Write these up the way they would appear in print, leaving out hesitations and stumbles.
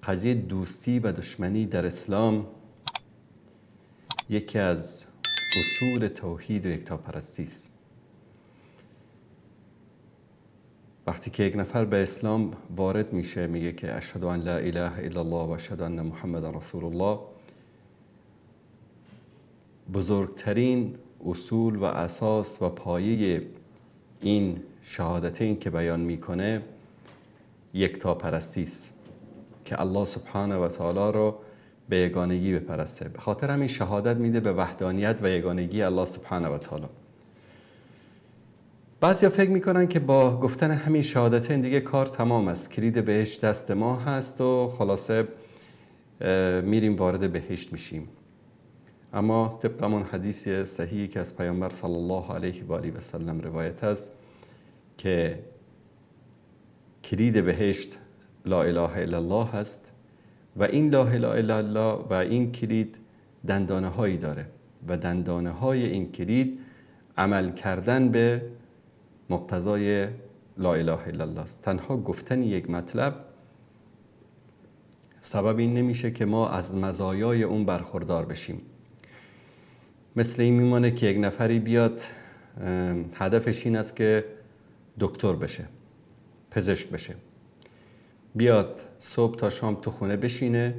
قضیه دوستی و دشمنی در اسلام یکی از اصول توحید و یکتاپرستی است. وقتی که یک نفر به اسلام وارد میشه، میگه که اشهد ان لا اله الا الله و اشهد ان محمد رسول الله، بزرگترین اصول و اساس و پایه این شهادتین که بیان میکنه یکتاپرستی است که الله سبحانه و تعالی رو به یگانگی بپرسته. به خاطر همین شهادت میده به وحدانیت و یگانگی الله سبحانه و تعالی. بعضیا فکر میکنن که با گفتن همین شهادتین دیگه کار تمام است، کلید بهشت دست ما هست و خلاصه میریم وارد بهشت میشیم. اما طبق همون حدیث صحیحی که از پیامبر صلی الله علیه و آله و سلم روایت است که کلید بهشت لا اله الا الله هست و این لا اله الا الله و این کلید دندانه هایی داره و دندانه های این کلید عمل کردن به مقتضای لا اله الا الله است. تنها گفتن یک مطلب سبب این نمیشه که ما از مزایای اون برخوردار بشیم. مثل این میمانه که یک نفری بیاد هدفش این است که دکتر بشه، پزشک بشه، بیاد صبح تا شام تو خونه بشینه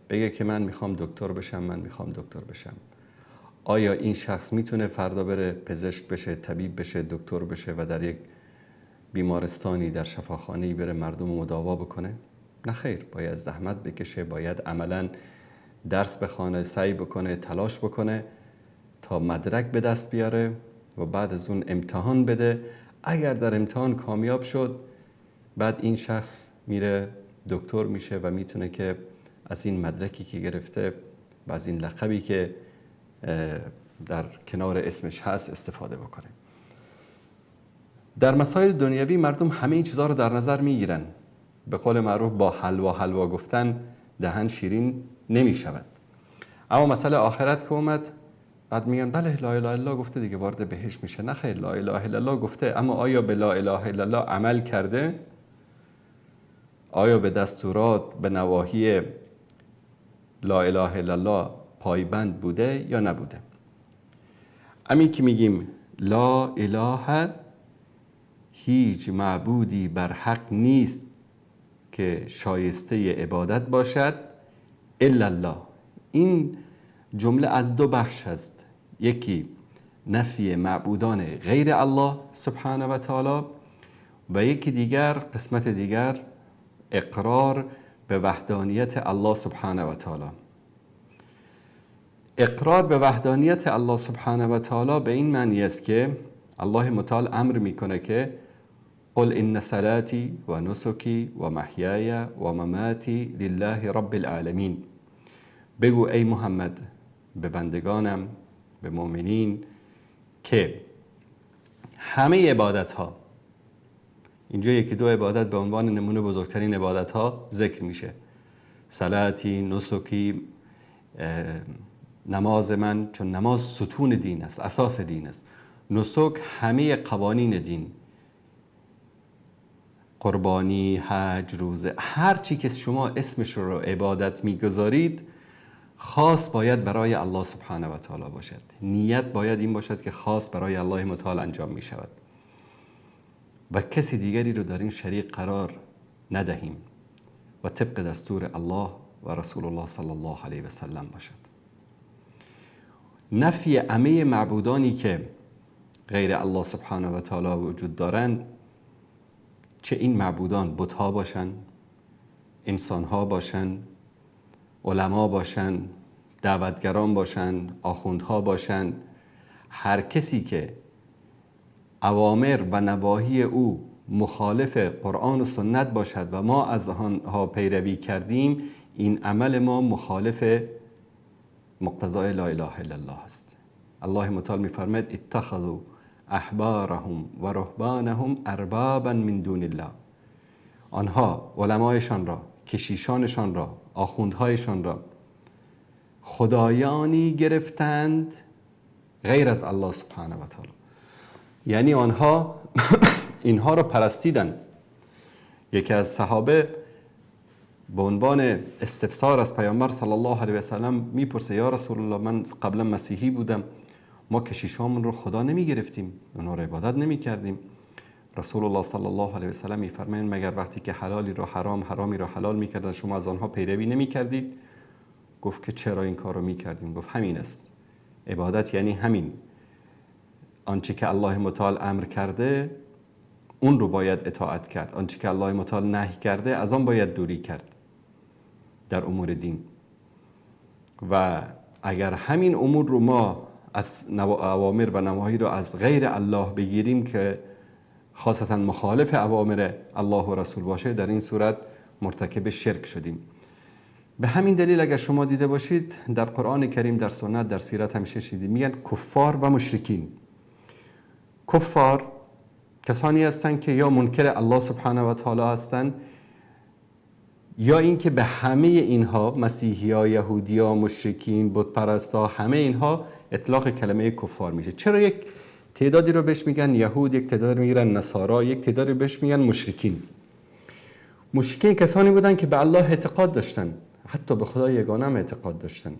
بگه که من میخوام دکتر بشم، من میخوام دکتر بشم. آیا این شخص میتونه فردا بره پزشک بشه، طبیب بشه، دکتر بشه و در یک بیمارستانی، در شفاخانه‌ای بره مردم رو مداوا بکنه؟ نه خیر، باید زحمت بکشه، باید عملاً درس بخوانه، سعی بکنه، تلاش بکنه تا مدرک به دست بیاره و بعد از اون امتحان بده. اگر در امتحان کامیاب شد، بعد این شخص میره دکتر میشه و میتونه که از این مدرکی که گرفته و از این لقبی که در کنار اسمش هست استفاده بکنه. در مسائل دنیوی مردم همه این چیزها رو در نظر میگیرن. به قول معروف با حلوا حلوا گفتن دهن شیرین نمیشود. اما مسئله آخرت که اومد، بعد میگن بله لا اله الا الله گفته دیگه وارد بهشت میشه. نه خیر، لا اله الا الله گفته، اما آیا به لا اله الا الله عمل کرده؟ آیا به دستورات، به نواهی لا اله الا الله پایبند بوده یا نبوده؟ همین که میگیم لا اله، هیچ معبودی بر حق نیست که شایسته عبادت باشد الا الله. این جمله از دو بخش هست، یکی نفی معبودان غیر الله سبحانه و تعالی و یکی دیگر، قسمت دیگر، اقرار به وحدانیت الله سبحانه و تعالی. اقرار به وحدانیت الله سبحانه و تعالی به این معنی است که الله متعال امر میکنه که قل ان صلاتی و نسکی و محیای و مماتی لله رب العالمین. بگو ای محمد به بندگانم، به مؤمنین، که همه عبادت ها، اینجا یکی دو عبادت به عنوان نمونه بزرگترین عبادت ها ذکر میشه، صلاتی، نسکی، نماز من، چون نماز ستون دین است، اساس دین است. نسک همه قوانین دین، قربانی، حج، روزه، هر چی که شما اسمش رو عبادت میگذارید خاص باید برای الله سبحانه و تعالی باشد. نیت باید این باشد که خاص برای الله متعال انجام می شود و کسی دیگری رو در این شریک قرار ندهیم و طبق دستور الله و رسول الله صلی الله علیه و سلم باشد. نفی همه معبودانی که غیر الله سبحانه و تعالی وجود دارند، چه این معبودان بت‌ها باشند، انسان‌ها باشند، علما باشند، دعوتگران باشند، آخوندها باشند، هر کسی که اوامر و نواهی او مخالف قرآن و سنت باشد و ما از آنها پیروی کردیم، این عمل ما مخالف مقتضای لا اله الا الله است. الله متعال می‌فرماید اتخذوا احبارهم و رهبانهم اربابا من دون الله. آنها علمایشان را، کشیشانشان را، آخوندهایشان را خدایانی گرفتند غیر از الله سبحانه و تعالی. یعنی آنها اینها را پرستیدند. یکی از صحابه به عنوان استفسار از پیامبر صلی الله علیه و سلم میپرسه یا رسول الله، من قبلا مسیحی بودم، ما کشیشامون رو خدا نمی گرفتیم، اونها رو عبادت نمی کردیم. رسول الله صلی الله علیه و سلم میفرمایند مگر وقتی که حلالی رو حرام، حرامی رو حلال میکردن شما از آنها پیروی نمی کردید؟ گفت که چرا این کار رو می کردیم؟ گفت همین است، عبادت یعنی همین، آنچه که الله متعال امر کرده اون رو باید اطاعت کرد، آنچه که الله متعال نهی کرده از آن باید دوری کرد در امور دین. و اگر همین امور رو ما از اوامر و نواهی رو از غیر الله بگیریم که خاصتا مخالف اوامر الله و رسول باشه، در این صورت مرتکب شرک شدیم. به همین دلیل اگر شما دیده باشید در قرآن کریم، در سنت، در سیرت همیشه شنیدیم میگن کفار و مشرکین. کفار کسانی هستند که یا منکر الله سبحانه و تعالی هستند، یا اینکه به همه اینها، مسیحی ها، یهودی ها، مشرکین، بت پرستا، همه اینها اطلاق کلمه کفار میشه. چرا یک تعدادی رو بهش میگن یهود، یک تعدادی رو میگن نصارا، یک تعدادی رو بهش میگن مشرکین؟ مشرکین کسانی بودن که به الله اعتقاد داشتن، حتی به خدای یگانه هم اعتقاد داشتن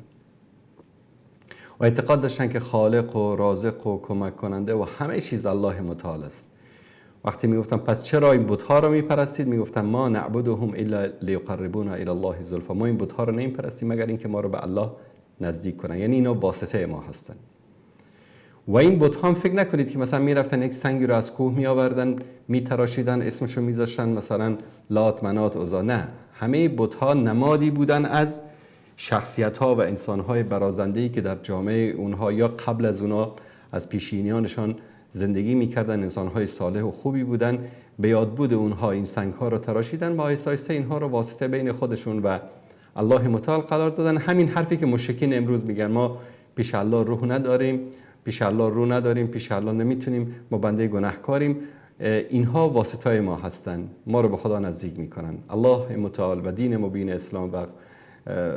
و اعتقاد داشتن که خالق و رازق و کمک کننده و همه چیز الله متعال است. وقتی میگفتن پس چرا این بت‌ها رو میپرستید، میگفتن ما نعبدهم الا لیقربونا الی الله زلفا، ما این بت‌ها رو نمیپرستیم مگر اینکه ما رو به الله نزدیک کنن، یعنی اینا واسطه ما هستن. و این بت‌ها هم فکر نکنید که مثلا میرفتن یک سنگی رو از کوه میآوردن، میتراشیدن، اسمشو میذاشتن مثلا لات، منات، عزا. نه، همه بت‌ها نمادی بودن از شخصیت‌ها و انسان‌های برازنده‌ای که در جامعه اونها یا قبل از اونها از پیشینیانشان زندگی می‌کردن، انسان‌های صالح و خوبی بودن. به یاد بود اونها این سنگ‌ها رو تراشیدن و آهسته آهسته اینها رو واسطه بین خودشون و الله متعال قرار دادن. همین حرفی که مشرکین امروز میگن، ما پیش الله روح نداریم، پیش الله رو نداریم، پیش الله نمیتونیم، ما بنده گناهکاریم، اینها واسطه‌های ما هستن، ما رو به خدا نزدیک میکنن. الله متعال و دین مبین اسلام و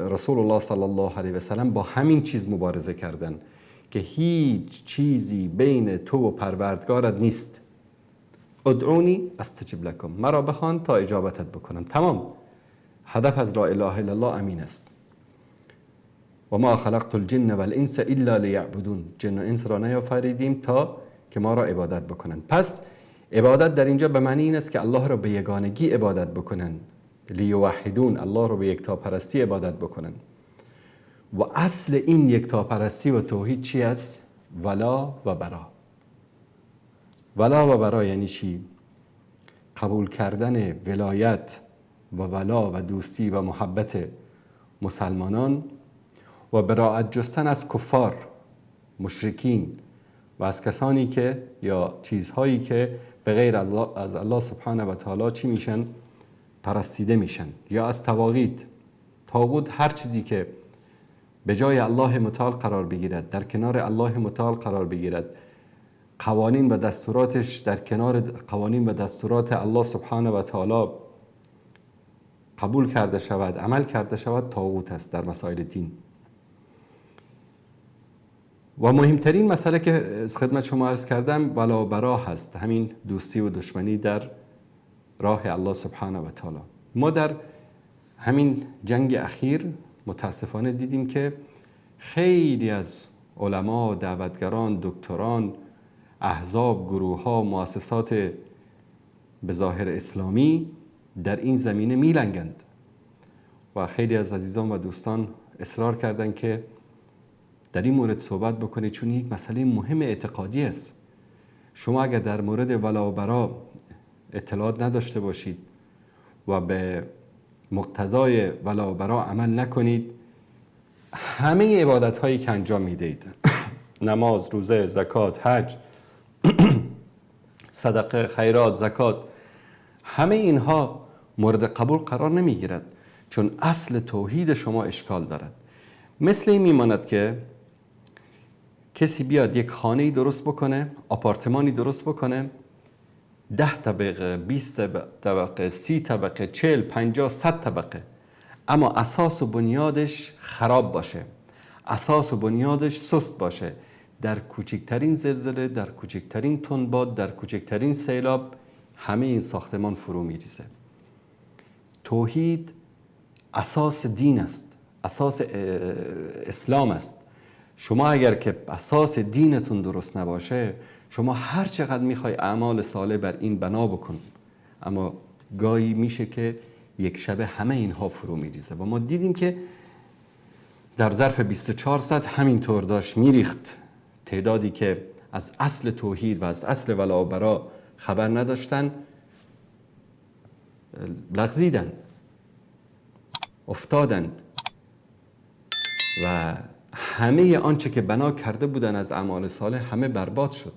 رسول الله صلی الله علیه و سلم با همین چیز مبارزه کردن که هیچ چیزی بین تو و پروردگارت نیست. ادعونی استجب لکم، مرا بخوان تا اجابتت بکنم. تمام هدف از لا اله الا الله امین است. و ما خلقت الجن والانس الا لیعبدون، جن و انس را نیافریدیم تا که ما را عبادت بکنن. پس عبادت در اینجا به معنی این است که الله را به یگانگی عبادت بکنن، لیوحدون، الله را به یکتاپرستی عبادت بکنن. و اصل این یکتاپرستی و توحید چی است؟ ولا و برا. ولا و برا یعنی چی؟ قبول کردن ولایت و ولا و دوستی و محبت مسلمانان و براعت جستن از کفار، مشرکین و از کسانی که یا چیزهایی که به غیر الله، از الله سبحانه و تعالی چی میشن؟ پرستیده میشن، یا از طواغیت. طاغوت هر چیزی که به جای الله متعال قرار بگیرد، در کنار الله متعال قرار بگیرد، قوانین و دستوراتش در کنار قوانین و دستورات الله سبحانه و تعالی قبول کرده شود، عمل کرده شود، طاغوت است در مسائل دین. و مهمترین مسئله که خدمت شما عرض کردم ولا برا هست، همین دوستی و دشمنی در راه الله سبحانه و تعالی. ما در همین جنگ اخیر متاسفانه دیدیم که خیلی از علما، دعوتگران، دکتران، احزاب، گروه‌ها، مؤسسات به ظاهر اسلامی در این زمینه میلنگند و خیلی از عزیزان و دوستان اصرار کردند که در این مورد صحبت بکنید، چون یک مسئله مهم اعتقادی است. شما اگر در مورد ولا و برا اطلاعات نداشته باشید و به مقتضای ولا و برا عمل نکنید، همه عبادت هایی که انجام میدهید، نماز، روزه، زکات، حج، صدقه، خیرات، زکات، همه اینها مورد قبول قرار نمیگیرد، چون اصل توحید شما اشکال دارد. مثل این میماند که کسی بیاد یک خانه‌ای درست بکنه، آپارتمانی درست بکنه، 10 طبقه، 20 طبقه، 30 طبقه، 40، 50، 100 طبقه، اما اساس و بنیادش خراب باشه، اساس و بنیادش سست باشه، در کوچکترین زلزله، در کوچکترین تندباد، در کوچکترین سیلاب همه این ساختمان فرو میریزه. توحید اساس دین است، اساس اسلام است. شما اگر که اساس دینتون درست نباشه، شما هر چقدر میخوای اعمال صالح بر این بنا بکن، اما گاهی میشه که یک شبه همه اینها فرو میریزه. و ما دیدیم که در ظرف 24 ساعت همینطور داشت میریخت. تعدادی که از اصل توحید و از اصل ولا و برا خبر نداشتن لغزیدن، افتادند و همه آنچه که بنا کرده بودن از اعمال صالح همه برباد شد.